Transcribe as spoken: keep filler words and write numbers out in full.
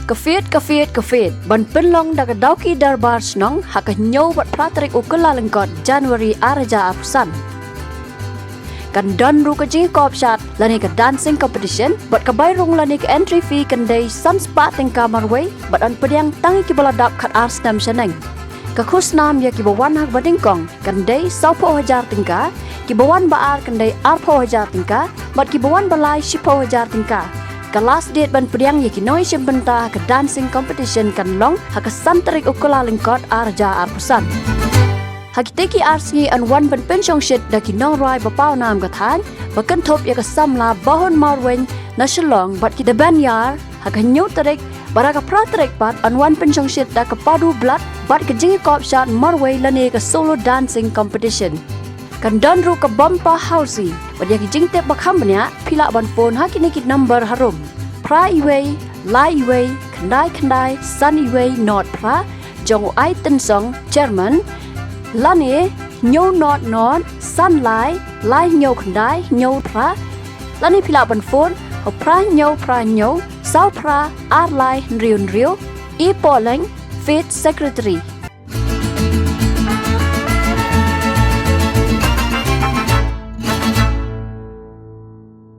Ka Fied, ka Fied, ka Fied, ban pynlong da ka Dawki Darbar Shnong ha ka hynñiew bad phra tarik u Kyllalyngkot January ar hajar arphew san. Kan don ruh ka jingïakop shad lane ka dancing competition, bad ka bai rung lane ka entry fee kan dei san spah tyngka marwei, bad yn pdiang tang ïa kiba la dap khatar snem shaneng. Ka khusnam ïa kiba wan ha kaba nyngkong kan dei sawphew hajar tyngka, kiba wan ba ar kan dei arphew hajar tyngka, bad kiba wan ba lai shiphew hajar tyngka. Ka last date ban pdiang ïa ki nongïashim bynta ha ka dancing competition kan long ha ka san tarik u Kyllalyngkot ar hajar arphew san. Ha kitei ki ar sngi yn wan ban pynshongshit da ki nongrwai ba paw nam ka thaiñ, ba kynthup ïa ka samla Bahun Marweiñ na Shillong bad ki Deben Ïar ha ka hynñiew tarik, bad ha ka phra tarik pat yn wan pynshongshit da ka Padu Blood bad ka jingïakop shad marwei lane ka solo dancing competition. Kan don ruh ka bumper housie, bad ïa ki jingtip ba kham bniah phi lah ban phone ha kine ki number harum: phra wei, lai wei, khyndai khyndai, san wei, not phra, jong u Ai Tynsong, Chairman, lane hynñiew not not, san lai, lai hynñiew khyndai, hynñiew phra, lane phi lah ban phone ha phra hynñiew phra hynñiew, saw phra, ar lai hynriew hynriew, E Poleng, Fied Secretary.